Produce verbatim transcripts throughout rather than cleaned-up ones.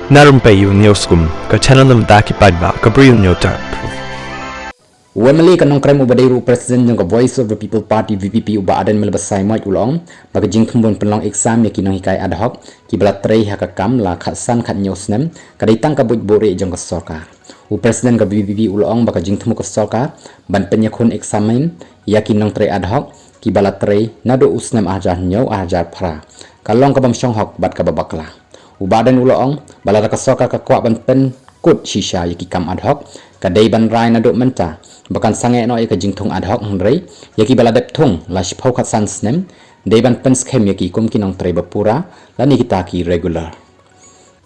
Na rympei ïa u Newsroom, ka channel na bynta ki paidbah, ka Bri u Newtap. U M L A ka Nongkrem uba dei ruh u President jong ka Voice of the People Party, V P P, u Bah Ardent Miller Basaiawmoit u la ong ba ka jingthmu ban pynlong exam ïa ki nonghikai ad hoc kiba la trei ha ka kam la khatsan khathynñiew snem ka dei tang ka buit buhrieh jong ka sorkar. U President ka V P P u la ong ba ka jingthmu ka sorkar ban pynïakhun exam ïa ki nongtrei ad hoc kiba la trei naduh u snem ar hajar hynñiew, ar hajar phra ka long ka bym shong hok bad kaba bakla. U Bah Ardent u la ong ba lada ka sorkar ka kwah ban pynkut shisha ïa ki kam ad hoc, ka dei ban rai naduh mynta ba kan sangeh noh ïa ka jingthung ad hoc, hynrei ïa kiba la dep thung la shiphew khatsan snem dei ban pynskhem ïa ki kum ki nongtrei ba pura lane kita ki regular.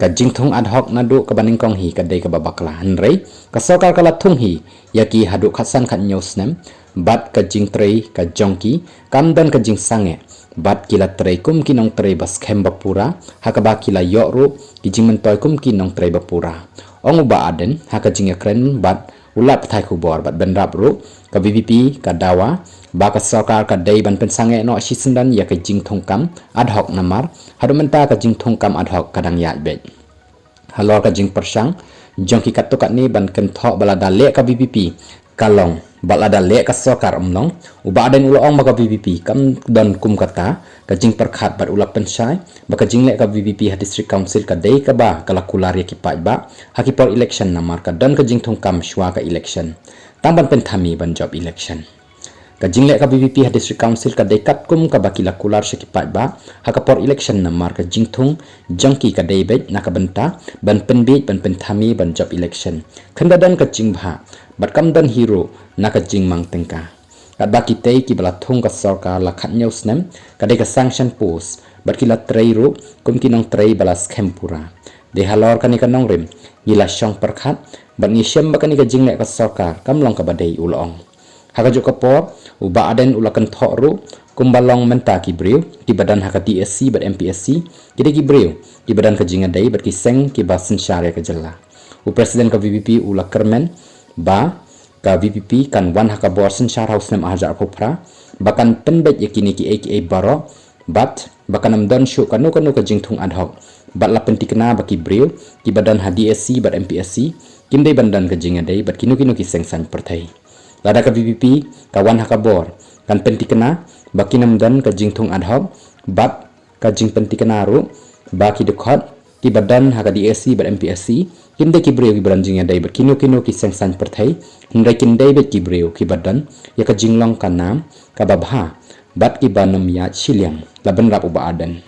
Ka jingthung ad hoc naduh kaba nyngkong hi ka dei kaba bakla, hynrei ka sorkar ka la thung hi ïa ki haduh khatsan khathynñiew snem bad ka jingtrei ka jong ki kam don ka jingsangeh bad ki la trei kum ki nongtrei ba skhem ba pura, ha kaba ki la ïoh ruh ki jingmyntoi kum ki nongtrei ba pura. Ong u Bah Ardent ha ka jingïakren bad u lad pathai khubor bad bynrap ruh, ka V P P ka dawa ba ka sorkar ka dei ban pynsangeh noh shisyndon ïa ka jingthung kam ad hoc namar haduh mynta ka jingthung kam ad hoc ka dang ïaid beit. Halor ka jingpyrshang jong ki katto katne ban kynthoh ba lada leh ka V P P ka long bad lada leh ka sorkar ym long, u Bah Ardent u la ong ba ka V P P kam don kum kata ka jingpyrkhat bad u la pynshai ba ka jingleh ka V P P ha District Council ka dei kaba ka la kular ïa ki paidbah ha ki por election namar ka don ka jingthung kam shuwa ka election tang ban pynthame ban jop election. Ka jingleh ka V P P ha District Council ka dei katkum kaba ki la kular sha ki paidbah ha ka por election namar ka jingthung jong ki ka dei beit na ka bynta ban pynbiej ban pynthame ban jop election. Kynda don ka jingbha bad kam don hi ruh na ka jingmang tyngka. Katba kitei kiba la thung ka sorkar la khathynñiew snem ka dei ka sanction post bad ki la trei ruh kum ki nongtrei ba la skhem pura. Dei halor kane ka nongrim ngi la shong pyrkhat bad ngi shem ba kane ka jingleh ka sorkar kam long kaba dei, u la ong. Ha kajuh ka por u Bah Ardent u la kynthoh ruh kumba long mynta ki briew kiba don ha ka D S C bad M P S C ki dei ki briew kiba don ka jingïadei bad ki seng kiba synshar ïa ka jylla. U President ka V P P u la kyrmen ba ka V P P kan wan ha ka bor synshar ha u snem ar hajar arphew phra ba kan pynbeit ïa kine kiei kiei baroh bad ba kan ym don shuh kano kano ka jingthung ad hoc bad la pynthikna ba ki briew kiba don ha D S C bad M P S C kim dei ban don ka jingïadei bad kino kino ki seng saiñ pyrthei. Lada ka V P P ka wan ha ka bor kan pynthikna ba kin ym don ka jingthung ad hoc bad ka jingpynthikna ruh ba ki dkhot kiba don ha ka D S C bad M P S C kim dei ki briew kiba don jingïadei bad kino kino ki seng saiñ pyrthei, hynrei kin dei beit ki briew kiba don ïa ka jinglong ka nam kaba bha bad kiba nym ïaid shiliang, la bynrap u Bah Ardent.